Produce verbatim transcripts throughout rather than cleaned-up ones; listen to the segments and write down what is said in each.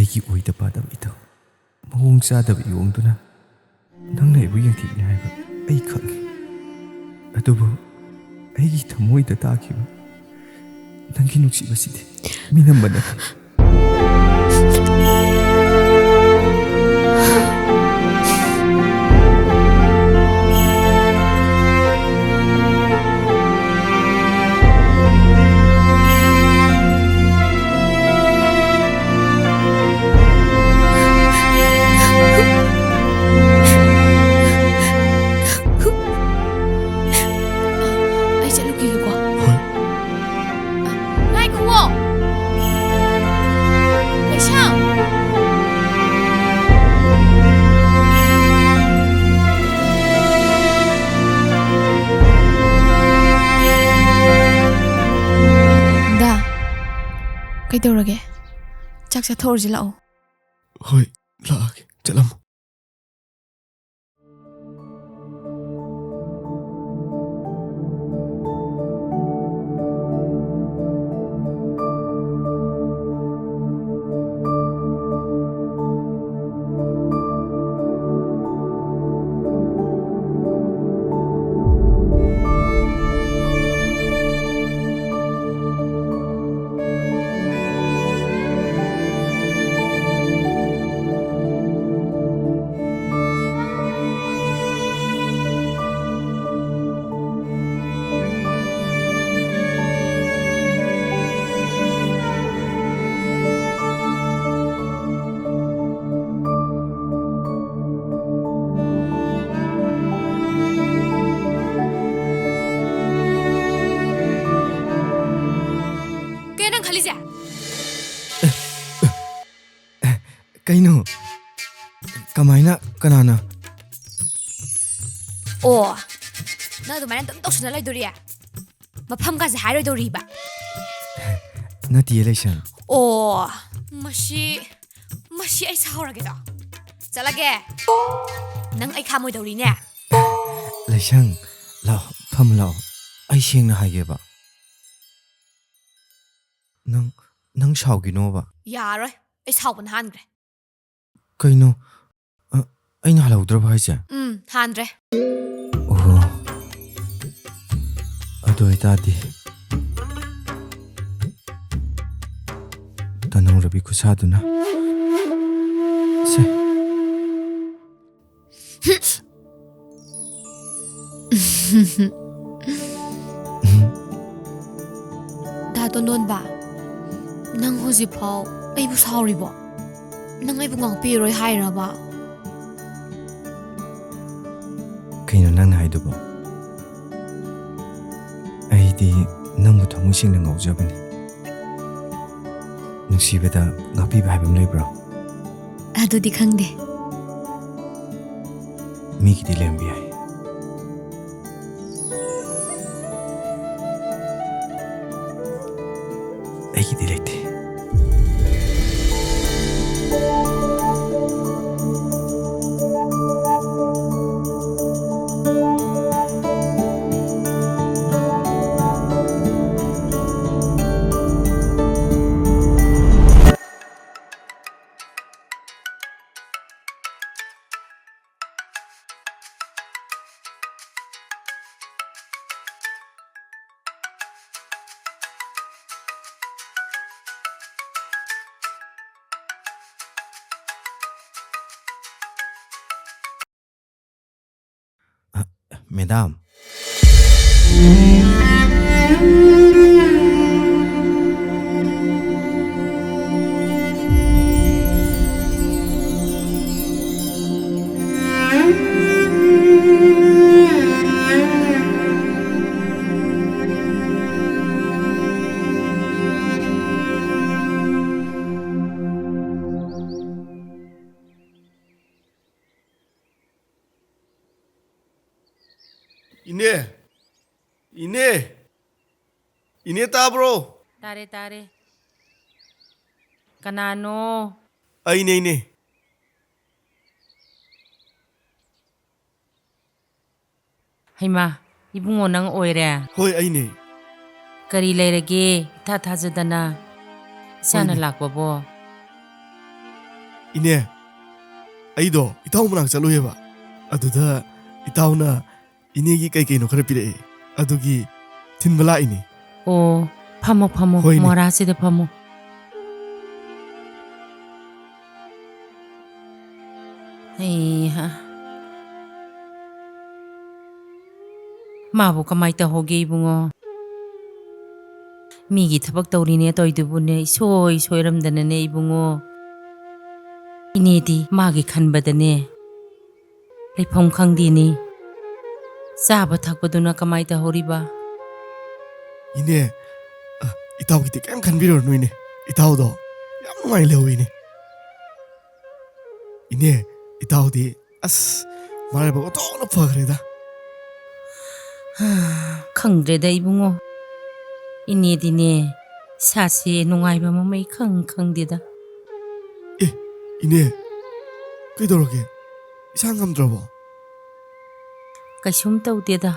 ꯑꯩꯒꯤ ꯑꯣꯏꯗ ꯄꯥꯗꯕ ꯏꯊꯧ, ꯃꯑꯣꯡ ꯆꯥꯗꯕ ꯏꯌꯣꯡꯗꯨꯅ ꯅꯪꯅ ꯑꯩꯕꯨ ꯌꯦꯡꯊꯤꯅꯤ ꯍꯥꯏꯕ ꯑꯩ ꯈꯪꯏ꯫ ꯑꯗꯨꯕꯨ ꯑꯩꯒꯤ ꯊꯃꯣꯏꯗ ꯇꯥꯈꯤꯕ ꯅꯪꯒꯤ ꯅꯨꯡꯁꯤꯕꯁꯤꯗꯤ ꯃꯤꯅꯝꯕ ꯅꯠꯇꯦ꯫ ꯑꯩ ꯆꯠꯂꯨꯈꯤꯒꯦꯀꯣ꯫ ꯍꯣꯏ꯫ ꯉꯥꯏꯈꯨꯋꯣ꯫ ꯂꯩꯁꯥꯝ꯫ ꯗꯥ, ꯀꯩꯗꯧꯔꯒꯦ? ꯆꯥꯛ ꯆꯥꯊꯣꯛꯎꯔꯁꯤ ꯂꯥꯛꯑꯣ꯫ ꯍꯣꯏ, ꯂꯥꯛꯑꯒꯦ꯫ ꯆꯠꯂꯝꯃꯣ꯫ ꯀꯩꯅꯣ ꯅꯪ ꯈꯜꯂꯤꯁꯦ? ꯀꯩꯅꯣ? ꯀꯃꯥꯏꯅ? ꯀꯅꯥꯅ? ꯑꯣ, ꯅꯪ ꯑꯗꯨꯃꯥꯏꯅ ꯑꯗꯨꯝ ꯇꯧꯁꯟꯅ ꯂꯩꯗꯣꯔꯤ? ꯃꯐꯝꯒꯁꯦ ꯍꯥꯏꯔꯣꯏꯗꯧꯔꯤꯕ? ꯅꯠꯇꯤꯌꯦ, ꯂꯩꯁꯪ꯫ ꯑꯣ, ꯃꯁꯤ, ꯃꯁꯤ ꯑꯩ ꯁꯥꯎꯔꯒꯦꯗꯣ꯫ ꯆꯠꯂꯒꯦ꯫ ꯅꯪ ꯑꯩ ꯈꯥꯝꯃꯣꯏꯗꯧꯔꯤꯅꯦ꯫ ꯂꯩꯁꯪ, ꯂꯥꯛꯑꯣ, ꯐꯝꯃꯨ ꯂꯥꯛꯑꯣ꯫ ꯑꯩ ꯁꯦꯡꯅ ꯍꯥꯏꯒꯦꯕ꯫ ꯅꯪ, ꯅꯪ ꯁꯥꯎꯒꯤꯅꯣꯕ꯫ ꯌꯥꯔꯣꯏ꯫ ꯑꯩ ꯁꯥꯎꯕꯅ ꯍꯥꯟꯈ꯭ꯔꯦ꯫ ꯀꯩꯅꯣ? ꯑ, ꯑꯩꯅ ꯍꯜꯍꯧꯗ꯭ꯔꯕ ꯍꯥꯏꯁꯦ? ꯎꯝ, ꯍꯥꯟꯗ꯭ꯔꯦ꯫ ꯑꯣꯍꯣ꯫ ꯑꯗꯨ ꯑꯣꯏꯇꯥꯔꯗꯤ ꯇꯟꯍꯧꯔꯕꯤ ꯈꯨꯠꯁꯥꯗꯨꯅ꯫ ꯁꯦ꯫ ꯗꯥ ꯇꯣꯟꯗꯣꯟꯕ, ꯅꯪ ꯍꯧꯖꯤꯛꯐꯥꯎ ꯑꯩꯕꯨ ꯁꯥꯎꯔꯤꯕꯣ? ꯅꯪ ꯑꯩꯕꯨ ꯉꯥꯛꯄꯤꯔꯣꯏ ꯍꯥꯏꯔꯕ? ꯀꯩꯅꯣ ꯅꯪꯅ ꯍꯥꯏꯗꯨꯕꯣ? ꯑꯩꯗꯤ ꯅꯪꯕꯨ ꯊꯃꯣꯏ ꯁꯦꯡꯅ ꯉꯥꯎꯖꯕꯅꯤ꯫ ꯅꯨꯡꯁꯤꯕꯗ ꯉꯥꯛꯄꯤꯕ ꯍꯥꯏꯕ ꯑꯃ ꯂꯩꯕ꯭ꯔꯣ? ꯑꯗꯨꯗꯤ ꯈꯪꯗꯦ꯫ ꯃꯤꯒꯤꯗꯤ ꯂꯩꯔꯝꯕ ꯌꯥꯏ꯫ ꯑꯩꯒꯤꯗꯤ ꯂꯩꯇꯦ꯫ ꯑ, ꯃꯦꯗꯥꯝ꯫ ꯏꯅꯦ! ꯏꯅꯦ! ꯏꯅꯦ ꯇꯥꯕ꯭ꯔꯣ? ꯇꯥꯔꯦ, ꯇꯥꯔꯦ꯫ ꯀꯅꯥꯅꯣ? ꯑꯩꯅꯦ, ꯏꯅꯦ꯫ ꯍꯩꯃꯥ, ꯏꯕꯨꯡꯉꯣ ꯅꯪ ꯑꯣꯏꯔꯦ? ꯍꯣꯏ, ꯑꯩꯅꯦ꯫ ꯀꯔꯤ ꯂꯩꯔꯒꯦ ꯏꯊꯥ ꯊꯥꯖꯗꯅ ꯏꯆꯥꯅ ꯍꯣꯏꯅꯦ꯫ ꯂꯥꯛꯄꯕꯣ? ꯏꯅꯦ, ꯑꯩꯗꯣ ꯏꯇꯥꯎ ꯃꯅꯥꯛ ꯆꯠꯂꯨꯏꯌꯦꯕ꯫ ꯑꯗꯨꯗ ꯏꯇꯥꯎꯅ ꯏꯅꯦꯒꯤ ꯀꯩ ꯀꯩꯅꯣ ꯈꯔ ꯄꯤꯔꯛꯑꯦ꯫ ꯑꯗꯨꯒꯤ ꯊꯤꯟꯕ ꯂꯥꯛꯏꯅꯦ꯫ ꯑꯣ, ꯐꯝꯃꯣ, ꯐꯝꯃꯣ, ꯍꯣꯏꯅꯦ꯫ ꯃꯣꯔꯥꯁꯤꯗ ꯐꯝꯃꯣ꯫ ꯍꯩꯍꯥ꯫ ꯃꯥꯕꯨ ꯀꯃꯥꯏ ꯇꯧꯍꯧꯒꯦ, ꯏꯕꯨꯡꯉꯣ? ꯃꯤꯒꯤ ꯊꯕꯛ ꯇꯧꯔꯤꯅꯦ ꯇꯧꯏꯗꯨꯕꯨꯅꯦ, ꯏꯁꯣꯏ ꯁꯣꯏꯔꯝꯗꯅꯅꯦ, ꯏꯕꯨꯡꯉꯣ꯫ ꯏꯅꯦꯗꯤ ꯃꯥꯒꯤ ꯈꯟꯕꯗꯅꯦ ꯂꯩꯐꯝ ꯈꯪꯗꯦꯅꯦ꯫ ꯆꯥꯕ ꯊꯛꯄꯗꯨꯅ ꯀꯃꯥꯏ ꯇꯧꯍꯧꯔꯤꯕ? ꯏꯅꯦ, ꯑ, ꯏꯇꯥꯎꯒꯤꯗꯤ ꯀꯩꯝ ꯈꯟꯕꯤꯔꯨꯔꯅꯨ, ꯏꯅꯦ꯫ ꯏꯇꯥꯎꯗꯣ ꯌꯥꯝ ꯅꯨꯡꯉꯥꯏ ꯂꯩꯍꯧꯋꯤꯅꯦ꯫ ꯏꯅꯦ, ꯏꯇꯥꯎꯗꯤ, ꯑꯁ, ꯃꯔꯥꯏꯕꯛ ꯑꯣꯟꯊꯣꯛꯅ ꯐꯈ꯭ꯔꯦꯗ꯫ ꯈꯪꯗ꯭ꯔꯦꯗ, ꯏꯕꯨꯡꯉꯣ꯫ ꯏꯅꯦꯗꯤꯅꯦ, ꯏꯁꯥꯁꯦ ꯅꯨꯡꯉꯥꯏꯕ ꯃꯃꯩ ꯈꯪ ꯈꯪꯗꯦꯗ꯫ ꯑꯦ, ꯏꯅꯦ, ꯀꯩꯗꯧꯔꯒꯦ? ꯏꯁꯥ ꯉꯝꯗ꯭ꯔꯕꯣ? ꯀꯩꯁꯨꯝ ꯇꯧꯗꯦꯗ꯫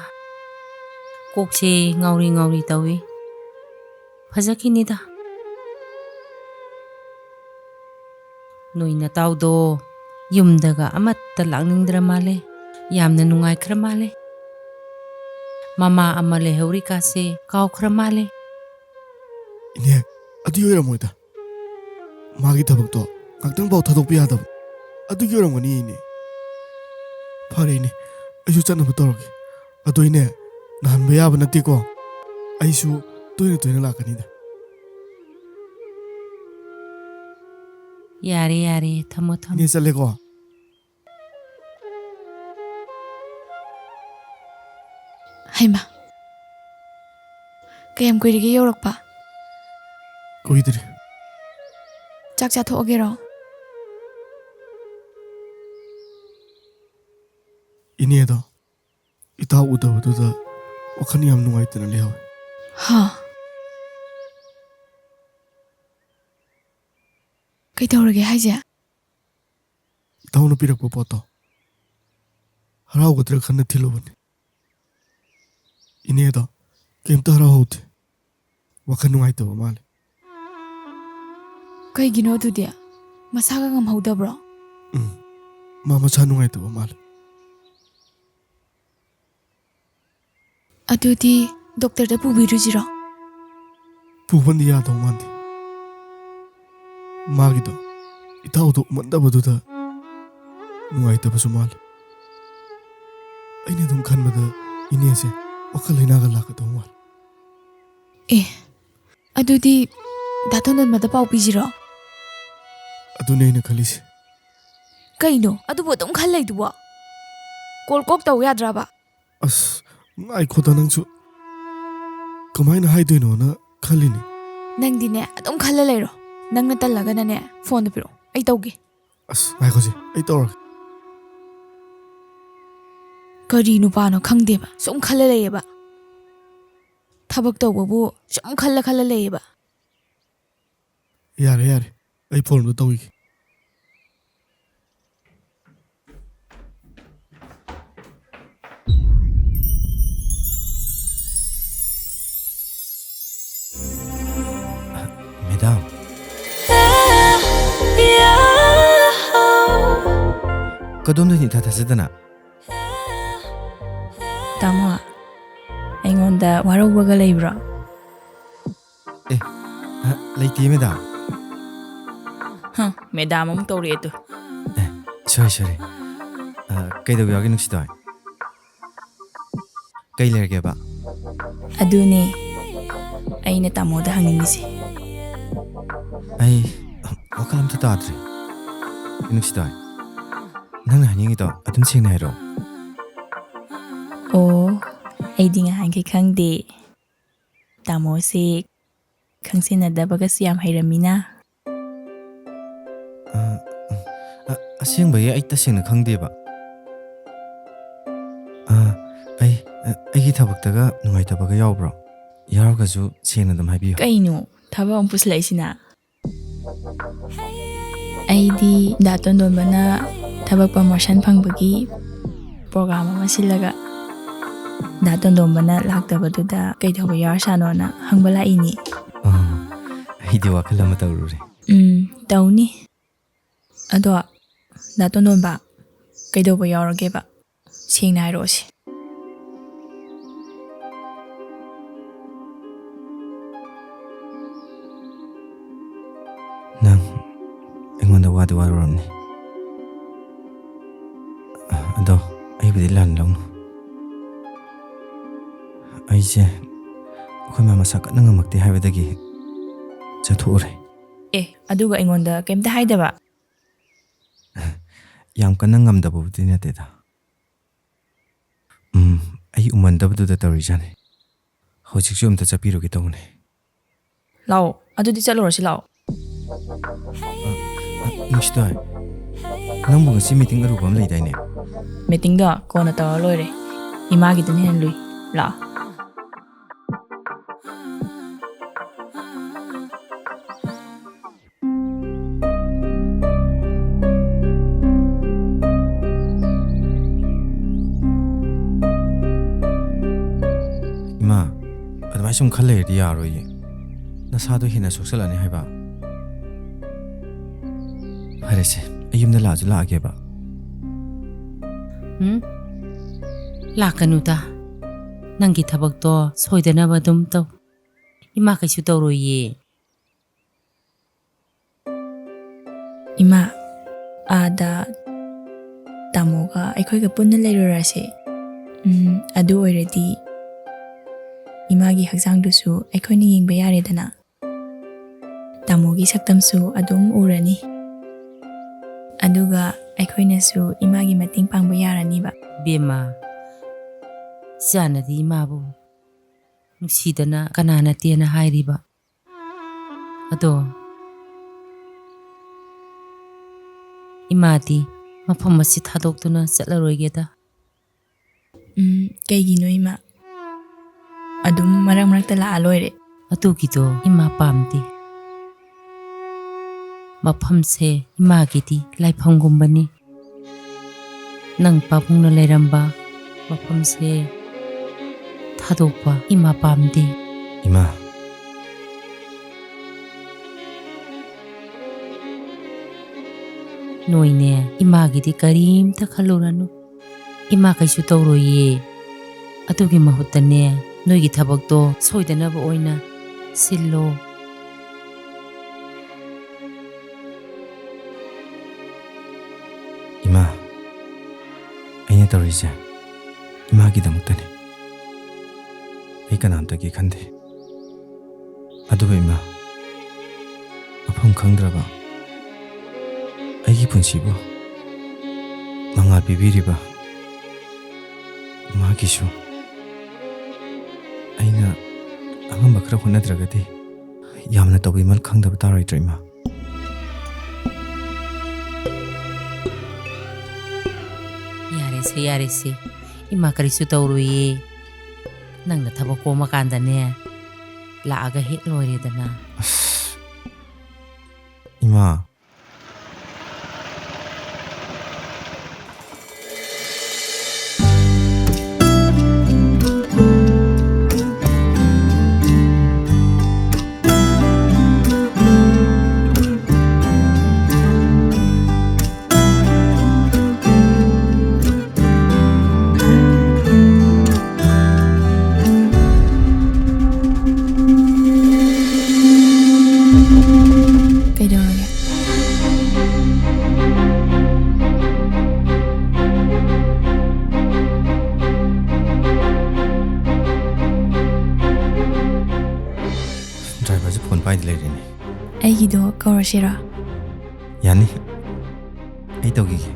ꯀꯣꯛꯁꯦ ꯉꯥꯎꯔꯤ ꯉꯥꯎꯔꯤ ꯇꯧꯏ꯫ ꯐꯖꯈꯤꯅꯤꯗ꯫ ꯅꯣꯏ ꯅꯇꯥꯎꯗꯣ ꯌꯨꯝꯗꯒ ꯑꯃꯠꯇ ꯂꯥꯛꯅꯤꯡꯗ꯭ꯔ ꯃꯥꯜꯂꯦ꯫ ꯌꯥꯝꯅ ꯅꯨꯡꯉꯥꯏꯈ꯭ꯔ ꯃꯥꯜꯂꯦ꯫ ꯃꯃꯥ ꯑꯃ ꯂꯩꯍꯧꯔꯤꯀꯥꯁꯦ ꯀꯥꯎꯈ꯭ꯔ ꯃꯥꯜꯂꯦ꯫ ꯏꯅꯦ, ꯑꯗꯨꯒꯤ ꯑꯣꯏꯔꯝꯃꯣꯏꯗ꯫ ꯃꯥꯒꯤ ꯊꯕꯛꯇꯣ ꯉꯥꯛꯇꯪ ꯐꯥꯎ ꯊꯥꯗꯣꯛꯄ ꯌꯥꯗꯕ꯫ ꯑꯗꯨꯒꯤ ꯑꯣꯏꯔꯝꯒꯅꯤ, ꯏꯅꯦ꯫ ꯐꯔꯦ, ꯏꯅꯦ, ꯑꯩꯁꯨ ꯆꯠꯅꯕ ꯇꯧꯔꯒꯦ꯫ ꯑꯗꯣ, ꯏꯅꯦ, ꯅꯥꯍꯟꯕ ꯌꯥꯕ ꯅꯠꯇꯦꯀꯣ꯫ ꯑꯩꯁꯨ ꯇꯣꯏꯅ ꯇꯣꯏꯅ ꯂꯥꯛꯀꯅꯤꯗ꯫ ꯌꯥꯔꯦ, ꯌꯥꯔꯦ, ꯊꯝꯃꯣ, ꯊꯝꯃꯣ꯫ ꯏꯅꯦ, ꯆꯠꯂꯦꯀꯣ꯫ ꯍꯩꯃꯥ, ꯀꯌꯥꯝ ꯀꯨꯏꯔꯒꯦ ꯌꯧꯔꯛꯄ? ꯀꯨꯏꯗ꯭ꯔꯤ꯫ ꯆꯥꯛ ꯆꯥꯊꯣꯛꯑꯒꯦꯔꯣ? ꯏꯅꯦꯗꯣ ꯏꯇꯥꯎ ꯎꯗꯕꯗꯨꯗ ꯋꯥꯈꯜ ꯌꯥꯝ ꯅꯨꯡꯉꯥꯏꯇꯅ ꯂꯩꯍꯧꯋꯦ꯫ ꯍꯥ? ꯀꯩꯗꯧꯔꯒꯦ ꯍꯥꯏꯁꯦ? ꯏꯇꯥꯎꯅ ꯄꯤꯔꯛꯄ ꯄꯣꯠꯇꯣ ꯍꯔꯥꯎꯒꯗ꯭ꯔꯥ ꯈꯟꯅ ꯊꯤꯜꯂꯨꯕꯅꯤ꯫ ꯏꯅꯦꯗꯣ ꯀꯩꯝꯇ ꯍꯔꯥꯎꯍꯧꯗꯦ꯫ ꯋꯥꯈꯜ ꯅꯨꯡꯉꯥꯏꯇꯕ ꯃꯥꯜꯂꯦ꯫ ꯀꯩꯒꯤꯅꯣ ꯑꯗꯨꯗꯤ? ꯃꯁꯥꯒ ꯉꯝꯍꯧꯗꯕ꯭ꯔꯣ? ꯎꯝ, ꯃꯥ ꯃꯁꯥ ꯅꯨꯡꯉꯥꯏꯇꯕ ꯃꯥꯜꯂꯦ꯫ ꯑꯗꯨꯗꯤ ꯗꯣꯛꯇꯔꯗ ꯄꯨꯕꯤꯔꯨꯁꯤꯔꯣ? ꯄꯨꯕꯗꯤ ꯌꯥꯗꯧ ꯃꯥꯟꯗꯦ꯫ ꯃꯥꯒꯤꯗꯣ ꯏꯇꯥꯎꯗꯣ ꯎꯃꯟꯗꯕꯗꯨꯗ ꯅꯨꯡꯉꯥꯏꯇꯕꯁꯨ ꯃꯥꯜꯂꯦ꯫ ꯑꯩꯅ ꯑꯗꯨꯝ ꯈꯟꯕꯗ ꯏꯅꯦꯁꯦ ꯋꯥꯈꯜ ꯂꯩꯅꯥꯒ ꯂꯥꯛꯀꯗꯧ ꯃꯥꯜꯂꯦ꯫ ꯑꯦ, ꯑꯗꯨꯗꯤ ꯗꯥ ꯇꯣꯟꯗꯣꯟꯕꯗ ꯄꯥꯎ ꯄꯤꯁꯤꯔꯣ? ꯑꯗꯨꯅꯦ ꯑꯩꯅ ꯈꯜꯂꯤꯁꯦ꯫ ꯀꯩꯅꯣ ꯑꯗꯨꯕꯨ ꯑꯗꯨꯝ ꯈꯜ ꯂꯩꯗꯨꯕꯣ? ꯀꯣꯜ ꯀꯣꯛ ꯇꯧ ꯌꯥꯗ꯭ꯔꯕ? ꯑꯁ, ꯉꯥꯏꯈꯣꯗ ꯅꯪꯁꯨ꯫ ꯀꯃꯥꯏꯅ ꯍꯥꯏꯗꯣꯏꯅꯣꯅ ꯈꯜꯂꯤꯅꯦ꯫ ꯅꯪꯗꯤꯅꯦ ꯑꯗꯨꯝ ꯈꯜꯂ ꯂꯩꯔꯣ꯫ ꯅꯪꯅ ꯇꯜꯂꯒꯅꯅꯦ ꯐꯣꯟꯗꯣ ꯄꯤꯔꯛꯑꯣ, ꯑꯩ ꯇꯧꯒꯦ꯫ ꯑꯁ, ꯉꯥꯏꯈꯣꯁꯦ, ꯑꯩ ꯇꯧꯔꯒꯦ꯫ ꯀꯔꯤ ꯅꯨꯄꯥꯅꯣ ꯈꯪꯗꯦꯕ, ꯁꯨꯝ ꯈꯜꯂ ꯂꯩꯌꯦꯕ꯫ ꯊꯕꯛ ꯇꯧꯕꯕꯨ ꯁꯨꯝ ꯈꯜꯂ ꯈꯜꯂ ꯂꯩꯌꯦꯕ꯫ ꯌꯥꯔꯦ, ꯌꯥꯔꯦ, ꯑꯩ ꯐꯣꯟꯗꯣ ꯇꯧꯈꯤꯒꯦ꯫ ꯃꯦꯗꯥꯝ, ꯀꯗꯣꯝꯗꯅꯤ ꯏꯊꯥ ꯊꯥꯖꯗꯅ? ꯇꯥꯃꯣ, ꯑꯩꯉꯣꯟꯗ ꯋꯥꯔꯧꯕꯒ ꯂꯩꯕ꯭ꯔꯣ? ꯑꯦ, ꯑ, ꯂꯩꯇꯦ ꯃꯦꯗꯥꯝ꯫ ꯍ, ꯃꯦꯗꯥꯝ ꯑꯃꯨꯛ ꯇꯧꯔꯛꯑꯦ ꯇꯨ꯫ ꯁꯣꯔꯤ, ꯁꯣꯔꯤ꯫ ꯑ, ꯀꯩꯗꯧꯕ ꯌꯥꯎꯒꯦ ꯅꯨꯡꯁꯤꯗꯣꯏ? ꯀꯩ ꯂꯩꯔꯒꯦꯕ? ꯑꯗꯨꯅꯦ ꯑꯩꯅ ꯇꯥꯃꯣꯗ ꯍꯪꯅꯤꯡꯉꯤꯁꯦ꯫ ꯑꯩ ꯋꯥꯈꯜ ꯑꯝꯇ ꯇꯥꯗ꯭ꯔꯦ꯫ ꯅꯨꯡꯁꯤꯗꯣꯏ, ꯅꯪꯅ ꯍꯥꯏꯅꯤꯡꯉꯤꯗꯣ ꯑꯗꯨꯝ ꯁꯦꯡꯅ ꯍꯥꯏꯔꯛꯑꯣ꯫ ꯑꯣ, ꯑꯩꯗꯤ ꯉꯍꯥꯟꯈꯩ ꯈꯪꯗꯦ꯫ ꯇꯥꯃꯣꯁꯦ ꯈꯪꯁꯤꯟꯅꯗꯕꯒꯁꯨ ꯌꯥꯝ ꯍꯩꯔꯝꯃꯤꯅ꯫ ꯑ, ꯑ, ꯑꯁꯦꯡꯕꯒꯤ ꯑꯩ ꯇꯁꯦꯡꯅ ꯈꯪꯗꯦꯕ꯫ ꯑ, ꯑꯩ, ꯑ, ꯑꯩꯒꯤ ꯊꯕꯛꯇꯒ ꯅꯨꯡꯉꯥꯏꯇꯕꯒ ꯌꯥꯎꯕ꯭ꯔꯣ? ꯌꯥꯎꯔꯒꯁꯨ ꯁꯦꯡꯅ ꯑꯗꯨꯝ ꯍꯥꯏꯕꯤꯌꯨ꯫ ꯀꯩꯅꯣ ꯊꯕꯛ ꯑꯃꯨꯛ ꯄꯨꯁꯤꯜꯂꯛꯏꯁꯤꯅ? ꯑꯩꯗꯤ ꯗꯥ ꯇꯣꯟꯗꯣꯟꯕꯅ ꯊꯕꯛ ꯄ꯭ꯔꯃꯣꯁꯟ ꯐꯪꯕꯒꯤ ꯄ꯭ꯔꯣꯒ꯭ꯔꯥꯝ ꯑꯃ ꯁꯤꯜꯂꯒ ꯗꯥ ꯇꯣꯟꯗꯣꯟꯕꯅ ꯂꯥꯛꯇꯕꯗꯨꯗ ꯀꯩꯗꯧꯕ ꯌꯥꯎꯔꯁꯥꯅꯣꯅ ꯍꯪꯕ ꯂꯥꯛꯏꯅꯦ꯫ ꯑ, ꯑꯩꯗꯤ ꯋꯥꯈꯜ ꯑꯃ ꯇꯧꯔꯨꯔꯦ꯫ ꯎꯝ, ꯇꯧꯅꯤ꯫ ꯑꯗꯣ, ꯗꯥ ꯇꯣꯟꯗꯣꯟꯕ, ꯀꯩꯗꯧꯕ ꯌꯥꯎꯔꯒꯦꯕ? ꯁꯦꯡꯅ ꯍꯥꯏꯔꯛꯑꯣꯁꯦ꯫ ꯅꯪ ꯑꯩꯉꯣꯟꯗ ꯋꯥꯗꯤ ꯋꯥꯔꯨꯔꯝꯅꯤ꯫ ꯑꯗꯣ ꯑꯩꯕꯨꯗꯤ ꯂꯥꯟ ꯂꯧꯅꯨ꯫ ꯑꯩꯁꯦ ꯑꯩꯈꯣꯏ ꯃꯥ ꯃꯁꯥ ꯀꯟꯅ ꯉꯝꯃꯛꯇꯦ ꯍꯥꯏꯕꯗꯒꯤ ꯆꯠꯊꯣꯛꯎꯔꯦ꯫ ꯑꯦ, ꯑꯗꯨꯒ ꯑꯩꯉꯣꯟꯗ ꯀꯩꯝꯇ ꯍꯥꯏꯗꯕ? ꯌꯥꯝ ꯀꯟꯅ ꯉꯝꯗꯕꯕꯨꯗꯤ ꯅꯠꯇꯦꯗ꯫ ꯎꯝ, ꯑꯩ ꯎꯃꯟꯗꯕꯗꯨꯗ ꯇꯧꯔꯤꯖꯥꯠꯅꯤ꯫ ꯍꯧꯖꯤꯛꯁꯨ ꯑꯝꯇ ꯆꯠꯄꯤꯔꯨꯒꯦ ꯇꯧꯕꯅꯦ꯫ ꯂꯥꯛꯑꯣ, ꯑꯗꯨꯗꯤ ꯆꯠꯂꯨꯔꯁꯤ ꯂꯥꯛꯑꯣ꯫ ꯑ, ꯑ, ꯅꯨꯡꯁꯤꯇꯣꯏ, ꯅꯪꯕꯨ ꯉꯁꯤ ꯃꯤꯇꯤꯡ ꯑꯔꯨꯕ ꯑꯃ ꯂꯩꯗꯥꯏꯅꯦ? ꯃꯤꯇꯤꯡꯗꯣ ꯀꯣꯟꯅ ꯇꯧꯔ ꯂꯣꯏꯔꯦ꯫ ꯏꯃꯥꯒꯤꯗꯨꯅ ꯍꯦꯟꯅ ꯂꯨꯏ꯫ ꯂꯥꯛꯑꯣ꯫ ꯏꯃꯥ, ꯑꯗꯨꯃꯥꯏꯅ ꯁꯨꯝ ꯈꯜ ꯂꯩꯔꯗꯤ ꯌꯥꯔꯣꯏꯌꯦ꯫ ꯅꯁꯥꯗꯣ ꯍꯦꯟꯅ ꯁꯣꯛꯆꯜꯂꯅꯤ ꯍꯥꯏꯕ꯫ ꯐꯔꯦꯁꯦ, ꯑꯩ ꯌꯨꯝꯗ ꯂꯥꯛꯑꯁꯨ ꯂꯥꯛꯑꯒꯦꯕ꯫ ꯎꯝ? ꯂꯥꯛꯀꯅꯨꯗ꯫ ꯅꯪꯒꯤ ꯊꯕꯛꯇꯣ ꯁꯣꯏꯗꯅꯕ ꯑꯗꯨꯝ ꯇꯧ꯫ ꯏꯃꯥ ꯀꯩꯁꯨ ꯇꯧꯔꯣꯏꯌꯦ꯫ ꯏꯃꯥ, ꯑꯥꯗ ꯇꯥꯃꯣꯒ ꯑꯩꯈꯣꯏꯒ ꯄꯨꯟꯅ ꯂꯩꯔꯨꯔꯁꯦ꯫ ꯎꯝ, ꯑꯗꯨ ꯑꯣꯏꯔꯗꯤ ꯏꯃꯥꯒꯤ ꯍꯛꯆꯥꯡꯗꯨꯁꯨ ꯑꯩꯈꯣꯏꯅ ꯌꯦꯡꯕ ꯌꯥꯔꯦꯗꯅ꯫ ꯇꯥꯃꯣꯒꯤ ꯁꯛꯇꯝꯁꯨ ꯑꯗꯨꯝ ꯎꯔꯅꯤ꯫ ꯑꯗꯨꯒ ꯑꯩꯈꯣꯏꯅꯁꯨ ꯏꯃꯥꯒꯤ ꯃꯇꯦꯡ ꯄꯥꯡꯕ ꯌꯥꯔꯅꯤꯕ꯫ ꯕꯦꯝꯃ, ꯏꯆꯥꯅꯗꯤ ꯏꯃꯥꯕꯨ ꯅꯨꯡꯁꯤꯗꯅ ꯀꯅꯥꯅ ꯇꯦꯟꯅ ꯍꯥꯏꯔꯤꯕ? ꯑꯗꯣ ꯏꯃꯥꯗꯤ ꯃꯐꯝ ꯑꯁꯤ ꯊꯥꯗꯣꯛꯇꯨꯅ ꯆꯠꯂꯔꯣꯏꯒꯦꯗ꯫ ꯎꯝ, ꯀꯩꯒꯤꯅꯣ ꯏꯃꯥ? ꯑꯗꯨꯝ ꯃꯔꯛ ꯃꯔꯛꯇ ꯂꯥꯛꯑ ꯂꯣꯏꯔꯦ꯫ ꯑꯗꯨꯒꯤꯗꯣ ꯏꯃꯥ ꯄꯥꯝꯗꯦ꯫ ꯃꯐꯝꯁꯦ ꯏꯃꯥꯒꯤꯗꯤ ꯂꯥꯏꯐꯝꯒꯨꯝꯕꯅꯤ꯫ ꯅꯪ ꯄꯥꯕꯨꯡꯅ ꯂꯩꯔꯝꯕ ꯃꯐꯝꯁꯦ ꯊꯥꯗꯣꯛꯄ ꯏꯃꯥ ꯄꯥꯝꯗꯦ꯫ ꯏꯃꯥ꯫ ꯅꯣꯏꯅꯦ, ꯏꯃꯥꯒꯤꯗꯤ ꯀꯔꯤꯝꯇ ꯈꯜꯂꯨꯔꯅꯨ꯫ ꯏꯃꯥ ꯀꯩꯁꯨ ꯇꯧꯔꯣꯏꯌꯦ꯫ ꯑꯗꯨꯒꯤ ꯃꯍꯨꯠꯇꯅꯦ, ꯅꯣꯏꯒꯤ ꯊꯕꯛꯇꯣ ꯁꯣꯏꯗꯅꯕ ꯑꯣꯏꯅ ꯁꯤꯜꯂꯣ꯫ ꯏꯃꯥ, ꯑꯩꯅ ꯇꯧꯔꯤꯁꯦ ꯏꯃꯥꯒꯤꯗꯃꯛꯇꯅꯤ꯫ ꯑꯩ ꯀꯅꯥꯝꯇꯒꯤ ꯈꯟꯗꯦ꯫ ꯑꯗꯨꯕꯨ ꯏꯃꯥ, ꯃꯐꯝ ꯈꯪꯗ꯭ꯔꯕ ꯑꯩꯒꯤ ꯄꯨꯟꯁꯤꯕꯨ ꯃꯉꯥꯜ ꯄꯤꯕꯤꯔꯤꯕ ꯃꯥꯒꯤꯁꯨ ꯑꯩꯅ ꯑꯉꯝꯕ ꯈꯔ ꯍꯣꯠꯅꯗ꯭ꯔꯒꯗꯤ ꯌꯥꯝꯅ ꯇꯧꯕꯤꯃꯜ ꯈꯪꯗꯕ ꯇꯥꯔꯣꯏꯗ꯭ꯔꯣ ꯏꯃꯥ? ꯌꯥꯔꯦꯁꯦ, ꯌꯥꯔꯦꯁꯦ꯫ ꯏꯃꯥ ꯀꯔꯤꯁꯨ ꯇꯧꯔꯣꯏꯌꯦ꯫ ꯅꯪꯅ ꯊꯕꯛ ꯀꯣꯝꯃꯀꯥꯟꯗꯅꯦ, ꯂꯥꯛꯑꯒ ꯍꯦꯛ ꯂꯣꯏꯔꯦꯗꯅ꯫ ꯑꯁ, ꯏꯃꯥ꯫ ꯀꯩꯗꯧꯔꯒꯦ? ꯗ꯭ꯔꯥꯏꯚꯔꯁꯦ ꯐꯣꯟ ꯄꯥꯏꯗ ꯂꯩꯔꯦꯅꯦ꯫ ꯑꯩꯒꯤꯗꯣ ꯀꯧꯔꯁꯤꯔꯣ? ꯌꯥꯅꯤ, ꯑꯩ ꯇꯧꯈꯤꯒꯦ꯫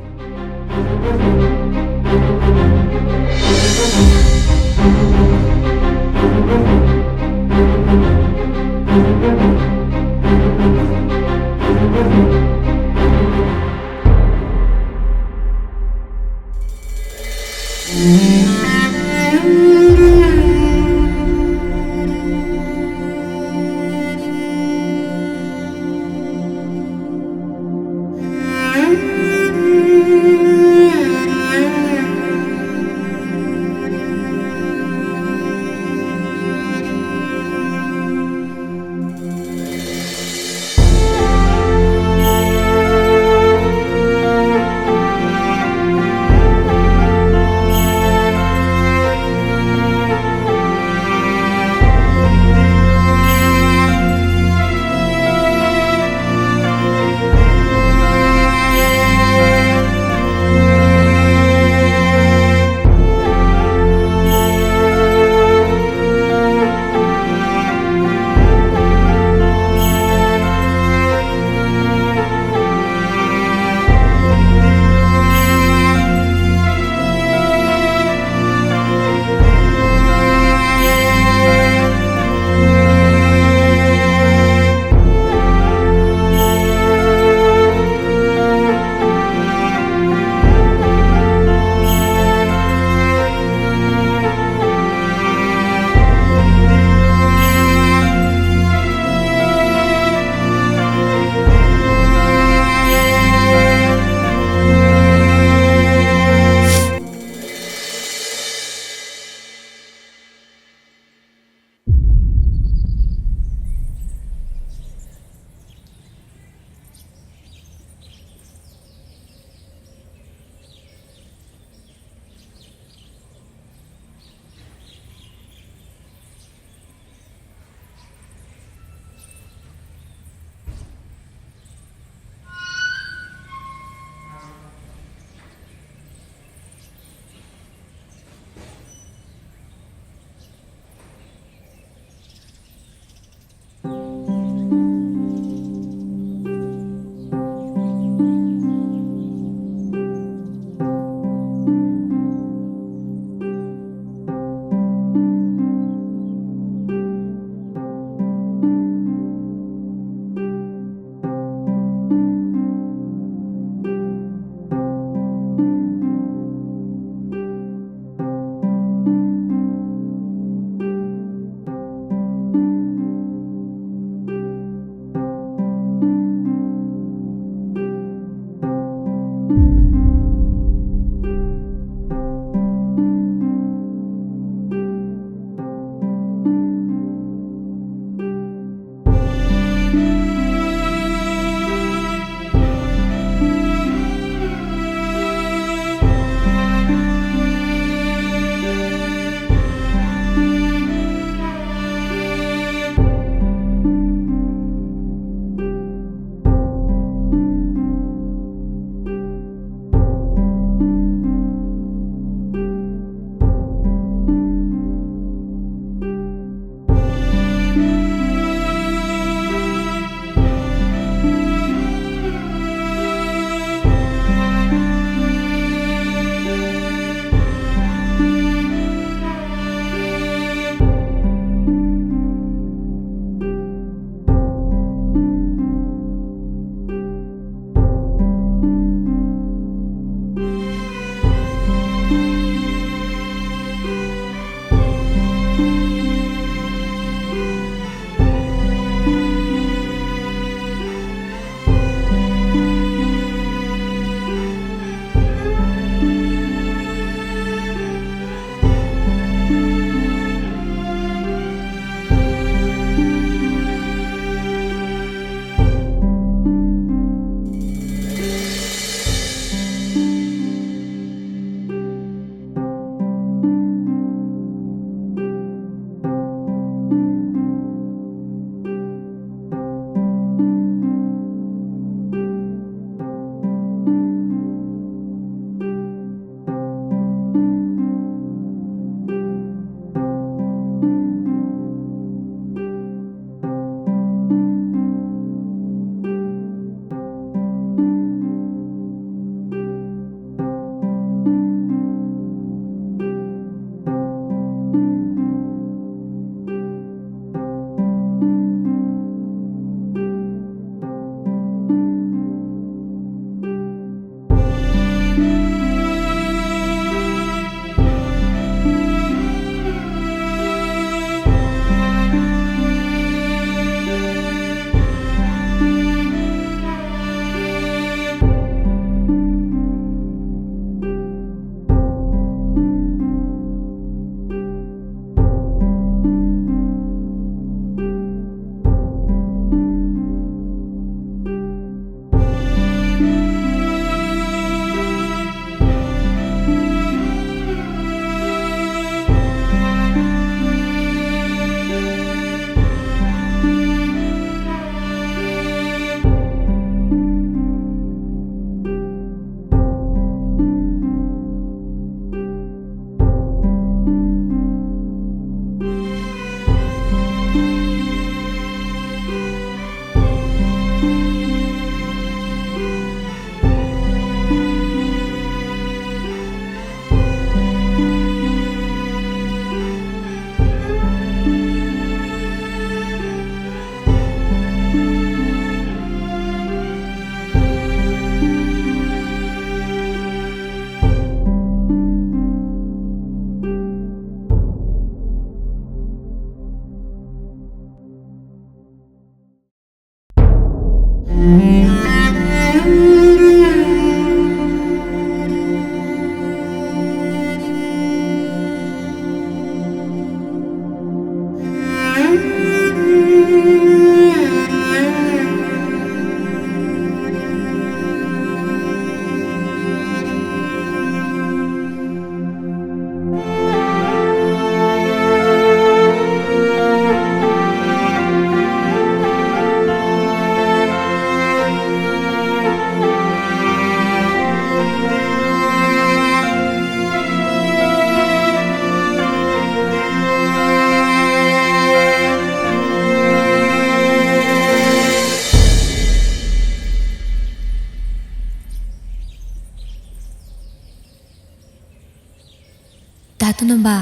ꯑꯅꯣꯝꯕ꯫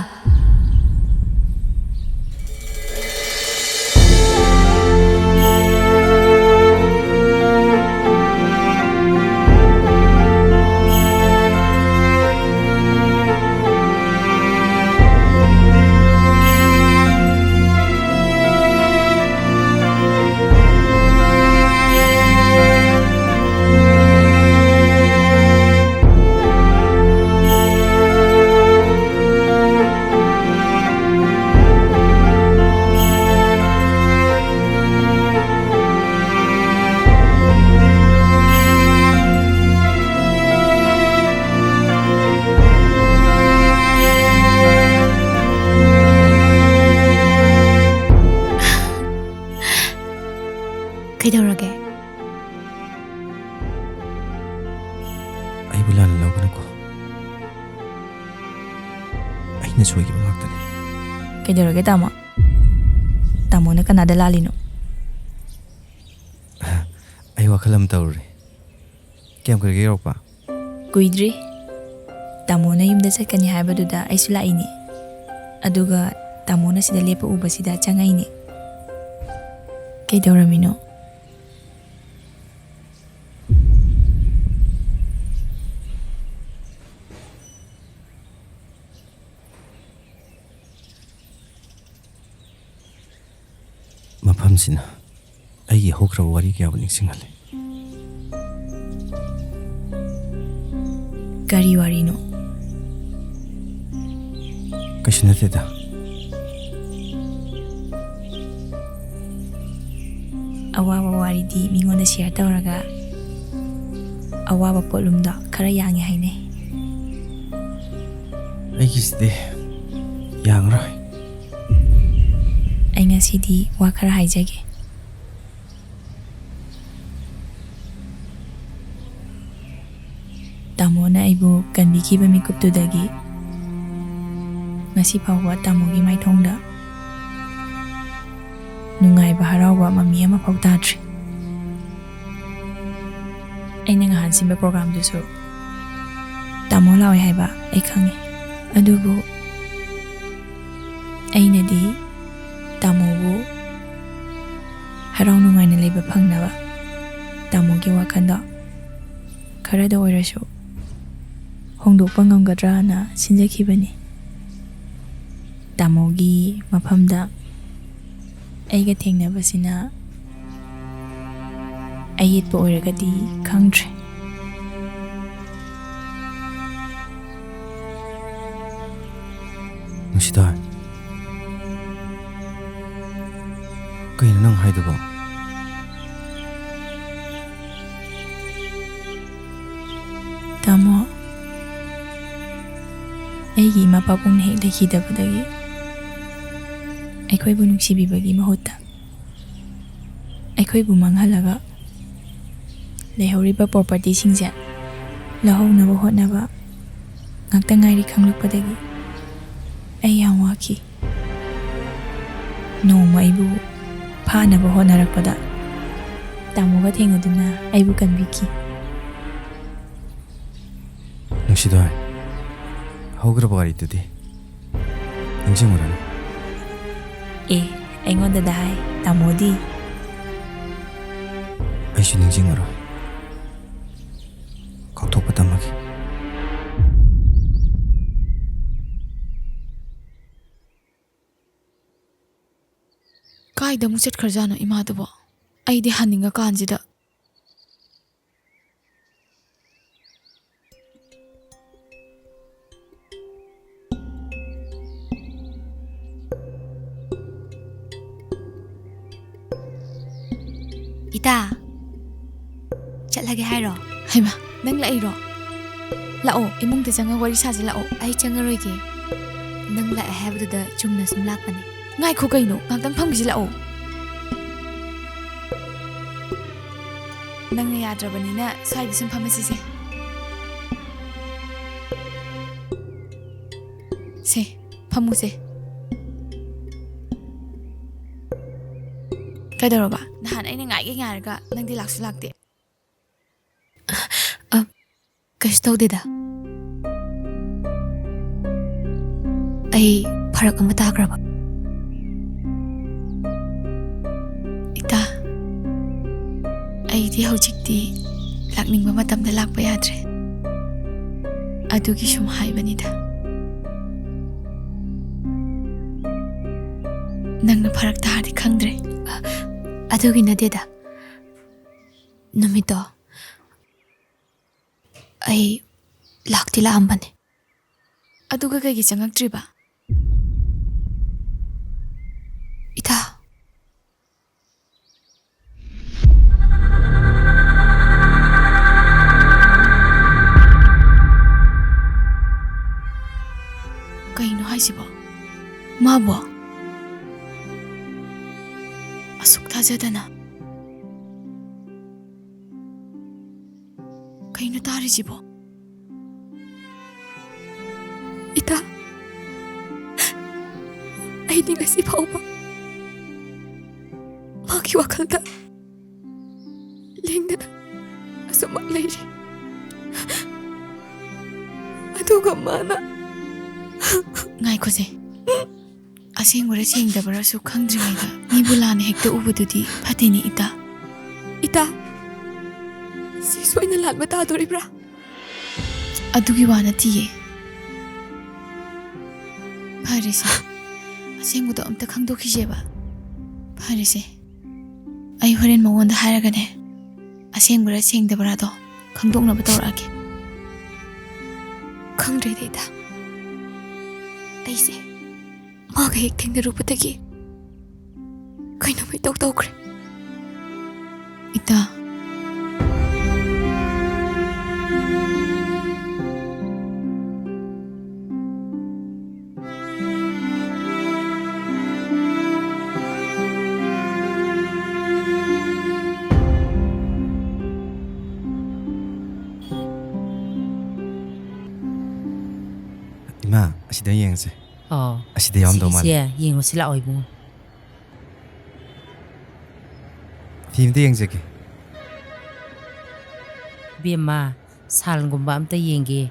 ꯀꯩꯗꯧꯔꯒꯦ? ꯑꯩꯕꯨ ꯂꯥꯟꯅ ꯂꯧꯒꯅꯨꯀꯣ꯫ ꯑꯩꯅ ꯁꯣꯏꯈꯤꯕ ꯉꯥꯛꯇꯅꯤ꯫ ꯀꯩꯗꯧꯔꯒꯦ, ꯇꯥꯃꯣ? ꯇꯥꯃꯣꯅ ꯀꯅꯥꯗ ꯂꯥꯜꯂꯤꯅꯣ? ꯑꯩ ꯋꯥꯈꯜ ꯑꯃ ꯇꯧꯔꯨꯔꯦ꯫ ꯀꯌꯥꯝ ꯀꯨꯏꯔꯒꯦ ꯌꯧꯔꯛꯄ? ꯀꯨꯏꯗ꯭ꯔꯤ꯫ ꯇꯥꯃꯣꯅ ꯌꯨꯝꯗ ꯆꯠꯀꯅꯤ ꯍꯥꯏꯕꯗꯨꯗ ꯑꯩꯁꯨ ꯂꯥꯛꯏꯅꯦ꯫ ꯑꯗꯨꯒ ꯇꯥꯃꯣꯅ ꯁꯤꯗ ꯂꯦꯞꯄ ꯎꯕꯁꯤꯗ ꯆꯪꯉꯛꯏꯅꯦ꯫ ꯀꯩꯗꯧꯔꯝꯃꯤꯅꯣ? ꯃꯐꯝꯁꯤꯅ ꯑꯩꯒꯤ ꯍꯧꯈ꯭ꯔꯕ ꯋꯥꯔꯤ ꯀꯌꯥꯕꯨ ꯅꯤꯡꯁꯤꯡꯍꯜꯂꯤ꯫ ꯀꯔꯤ ꯋꯥꯔꯤꯅꯣ? ꯀꯩꯁꯨ ꯅꯠꯇꯦꯗ꯫ ꯑꯋꯥꯕ ꯋꯥꯔꯤꯗꯤ ꯃꯤꯉꯣꯟꯗ ꯁꯤꯌꯔ ꯇꯧꯔꯒ ꯑꯋꯥꯕ ꯄꯣꯠꯂꯨꯝꯗꯣ ꯈꯔ ꯌꯥꯡꯉꯦ ꯍꯥꯏꯅꯩ꯫ ꯑꯩꯒꯤꯁꯤꯗꯤ ꯌꯥꯡꯉꯔꯣꯏ꯫ ꯑꯩ ꯉꯁꯤꯗꯤ ꯋꯥ ꯈꯔ ꯍꯥꯏꯖꯒꯦ꯫ ꯇꯥꯃꯣꯅ ꯑꯩꯕꯨ ꯀꯟꯕꯤꯈꯤꯕ ꯃꯤꯀꯨꯞꯇꯨꯗꯒꯤ ꯉꯁꯤ ꯐꯥꯎꯕ ꯇꯥꯃꯣꯒꯤ ꯃꯥꯏꯊꯣꯡꯗ ꯅꯨꯡꯉꯥꯏꯕ, ꯍꯔꯥꯎꯕ ꯃꯃꯤ ꯑꯃꯐꯥꯎ ꯇꯥꯗ꯭ꯔꯤ꯫ ꯑꯩꯅ ꯉꯍꯥꯟ ꯁꯤꯟꯕ ꯄ꯭ꯔꯣꯒ꯭ꯔꯥꯝꯗꯨꯁꯨ ꯇꯥꯃꯣ ꯂꯥꯛꯑꯣꯏ ꯍꯥꯏꯕ ꯑꯩ ꯈꯪꯉꯤ꯫ ꯑꯗꯨꯕꯨ ꯑꯩꯅꯗꯤ ꯇꯥꯃꯣꯕꯨ ꯍꯔꯥꯎ ꯅꯨꯡꯉꯥꯏꯅ ꯂꯩꯕ ꯐꯪꯅꯕ ꯇꯥꯃꯣꯒꯤ ꯋꯥꯈꯜꯗꯣ ꯈꯔꯗ ꯑꯣꯏꯔꯁꯨ ꯍꯣꯡꯗꯣꯛꯄ ꯉꯝꯒꯗ꯭ꯔꯥꯅ ꯁꯤꯟꯖꯈꯤꯕꯅꯤ꯫ ꯇꯥꯃꯣꯒꯤ ꯃꯐꯝꯗ ꯑꯩꯒ ꯊꯦꯡꯅꯕꯁꯤꯅ ꯑꯌꯦꯠꯄ ꯑꯣꯏꯔꯒꯗꯤ ꯈꯪꯗ꯭ꯔꯦ꯫ ꯅꯨꯡꯁꯤꯗꯥꯏ, ꯀꯩꯅꯣ ꯅꯪ ꯍꯥꯏꯗꯨꯕꯣ? ꯇꯥꯃꯣ, ꯑꯩꯒꯤ ꯏꯃꯥ ꯄꯥꯕꯨꯡꯅ ꯍꯦꯛ ꯂꯩꯈꯤꯗꯕꯗꯒꯤ ꯑꯩꯈꯣꯏꯕꯨ ꯅꯨꯡꯁꯤꯕꯤꯕꯒꯤ ꯃꯍꯨꯠꯇ ꯑꯩꯈꯣꯏꯕꯨ ꯃꯥꯡꯍꯜꯂꯒ ꯂꯩꯍꯧꯔꯤꯕ ꯄ꯭ꯔꯣꯄꯔꯇꯤꯁꯤꯡꯁꯦ ꯂꯧꯍꯧꯅꯕ ꯍꯣꯠꯅꯕ ꯉꯥꯛꯇ ꯉꯥꯏꯔꯤ ꯈꯪꯂꯛꯄꯗꯒꯤ ꯑꯩ ꯌꯥꯝ ꯋꯥꯈꯤ꯫ ꯅꯣꯡꯃ ꯑꯩꯕꯨ ꯐꯥꯅꯕ ꯍꯣꯠꯅꯔꯛꯄꯗ ꯇꯥꯃꯣꯒ ꯊꯦꯡꯅꯗꯨꯅ ꯑꯩꯕꯨ ꯀꯟꯕꯤꯈꯤ꯫ ꯅꯨꯡꯁꯤꯗꯣꯏ, ꯍꯧꯈ꯭ꯔꯕ ꯋꯥꯔꯤꯗꯨꯗꯤ ꯅꯤꯡꯁꯤꯡꯉꯨꯔꯅꯨ꯫ ꯑꯦ, ꯑꯩꯉꯣꯟꯗꯗ ꯍꯥꯏ, ꯇꯥꯃꯣꯗꯤ? ꯑꯩꯁꯨ ꯅꯤꯡꯁꯤꯡꯉꯔꯣꯏ꯫ ꯀꯥꯎꯊꯣꯛꯄ ꯇꯝꯃꯒꯦ꯫ ꯀꯥꯏꯗ ꯑꯃꯨꯛ ꯆꯠꯈ꯭ꯔꯖꯥꯠꯅꯣ ꯏꯃꯥꯗꯨꯕꯣ? ꯑꯩꯗꯤ ꯍꯟꯅꯤꯡꯉꯀꯥꯟꯁꯤꯗ꯫ ꯏꯇꯥ, ꯆꯠꯂꯒꯦ ꯍꯥꯏꯔꯣ? ꯍꯩꯃꯥ, ꯅꯪ ꯂꯥꯛꯏꯔꯣ? ꯂꯥꯛꯑꯣ, ꯏꯃꯨꯡꯗ ꯆꯪꯉ ꯋꯥꯔꯤ ꯁꯥꯁꯤ ꯂꯥꯛꯑꯣ꯫ ꯑꯩ ꯆꯪꯉꯔꯣꯏꯒꯦ꯫ ꯅꯪ ꯂꯥꯛꯑꯦ ꯍꯥꯏꯕꯗꯨꯗ ꯆꯨꯝꯅ ꯁꯨꯝ ꯂꯥꯛꯄꯅꯦ꯫ ꯉꯥꯏꯈꯣ ꯀꯩꯅꯣ, ꯉꯥꯛꯇꯪ ꯐꯝꯈꯤꯁꯤ ꯂꯥꯛꯑꯣ꯫ ꯅꯪꯅ ꯌꯥꯗ꯭ꯔꯕꯅꯤꯅ ꯁ꯭ꯋꯥꯏꯗ ꯁꯨꯝ ꯐꯝꯃꯁꯤꯁꯦ꯫ ꯁꯦ, ꯐꯝꯃꯨꯁꯦ꯫ ꯀꯩꯗꯧꯔꯕ? ꯅꯍꯥꯟ ꯑꯩꯅ ꯉꯥꯏꯒꯦ ꯉꯥꯏꯔꯒ ꯅꯪꯗꯤ ꯂꯥꯛꯁꯨ ꯂꯥꯛꯇꯦ꯫ ꯑ, ꯀꯩꯁꯨ ꯇꯧꯗꯦꯗ꯫ ꯑꯩ ꯐꯔꯛ ꯑꯃ ꯇꯥꯈ꯭ꯔꯕ꯫ ꯑꯩ ꯍꯧꯖꯤꯛꯇꯤ ꯂꯥꯛꯅꯤꯡꯕ ꯃꯇꯝꯗ ꯂꯥꯛꯄ ꯌꯥꯗ꯭ꯔꯦ꯫ ꯑꯗꯨꯒꯤ ꯁꯨꯝ ꯍꯥꯏꯕꯅꯤꯗ꯫ ꯅꯪꯅ ꯐꯔꯛ ꯇꯥꯔꯗꯤ ꯈꯪꯗ꯭ꯔꯦ꯫ ꯑꯗꯨꯒꯤ ꯅꯠꯇꯦꯗ꯫ ꯅꯨꯃꯤꯠꯇꯣ ꯑꯩ ꯂꯥꯛꯇꯤ ꯂꯥꯛꯑꯝꯕꯅꯦ꯫ ꯑꯗꯨꯒ ꯀꯩꯒꯤ ꯆꯪꯉꯛꯇ꯭ꯔꯤꯕ? ꯏꯇꯥ꯫ ꯀꯩꯅꯣ ꯍꯥꯏꯁꯤꯕꯣ? ꯃꯥꯕꯣ? ꯑꯁꯨꯛ ꯊꯥꯖꯗꯅ꯫ ꯀꯩꯅꯣ ꯇꯥꯔꯤꯁꯤꯕꯣ? ꯏꯇꯥ, ꯑꯩꯗꯤ ꯉꯁꯤ ꯐꯥꯎꯕ ꯃꯥꯒꯤ ꯋꯥꯈꯜꯗ ꯂꯦꯡꯗꯅ ꯑꯁꯨꯃꯛ ꯂꯩꯔꯤ꯫ ꯑꯗꯨꯒ ꯃꯥꯅ ꯉꯥꯏꯈꯣꯁꯦ꯫ ꯑꯁꯦꯡꯕꯔ ꯁꯦꯡꯗꯕꯔꯁꯨ ꯈꯪꯗ꯭ꯔꯤꯉꯩꯗ ꯃꯤꯕꯨ ꯂꯥꯟꯅ ꯍꯦꯛꯇ ꯎꯕꯗꯨꯗꯤ ꯐꯠꯇꯦꯅꯦ, ꯏꯇꯥ꯫ ꯏꯇꯥ, ꯁꯤ ꯁꯣꯏꯅ ꯂꯥꯟꯕ ꯇꯥꯗꯣꯔꯤꯕ꯭ꯔꯥ? ꯑꯗꯨꯒꯤ ꯋꯥ ꯅꯠꯇꯤꯌꯦ꯫ ꯐꯔꯦꯁꯦ, ꯑꯁꯦꯡꯕꯗꯣ ꯑꯝꯇ ꯈꯪꯗꯣꯛꯈꯤꯁꯦꯕ꯫ ꯐꯔꯦꯁꯦ, ꯑꯩ ꯍꯣꯔꯦꯟ ꯃꯉꯣꯟꯗ ꯍꯥꯏꯔꯒꯅꯦ, ꯑꯁꯦꯡꯕꯔꯥ ꯁꯦꯡꯗꯕ꯭ꯔꯥꯗꯣ ꯈꯪꯗꯣꯛꯅꯕ ꯇꯧꯔꯛꯑꯒꯦ꯫ ꯈꯪꯗ꯭ꯔꯦꯗ, ꯏꯇꯥ꯫ ꯑꯩꯁꯦ ꯃꯥꯒ ꯍꯦꯛ ꯊꯦꯡꯅꯔꯨꯕꯗꯒꯤ ꯀꯩꯅꯣꯝꯃ ꯏꯇꯧ ꯇꯧꯈ꯭ꯔꯦ꯫ ꯏꯇꯥ꯫ ꯏꯃꯥ, ꯑꯁꯤꯗ ꯌꯦꯡꯉꯁꯦ꯫ ꯑꯣ꯫ ꯑꯁꯤꯗ ꯌꯥꯎꯔꯝꯗꯧ ꯃꯥꯜꯂꯦ꯫ ꯁꯤꯒꯤꯁꯦ ꯌꯦꯡꯉꯨꯁꯤ ꯂꯥꯛꯑꯣ, ꯏꯕꯨꯡꯉꯣ꯫ ꯐꯤ ꯑꯝꯇ ꯌꯦꯡꯖꯒꯦ꯫ ꯏꯕꯦꯝꯃ, ꯁꯥꯜꯒꯨꯝꯕ ꯑꯝꯇ ꯌꯦꯡꯒꯦ꯫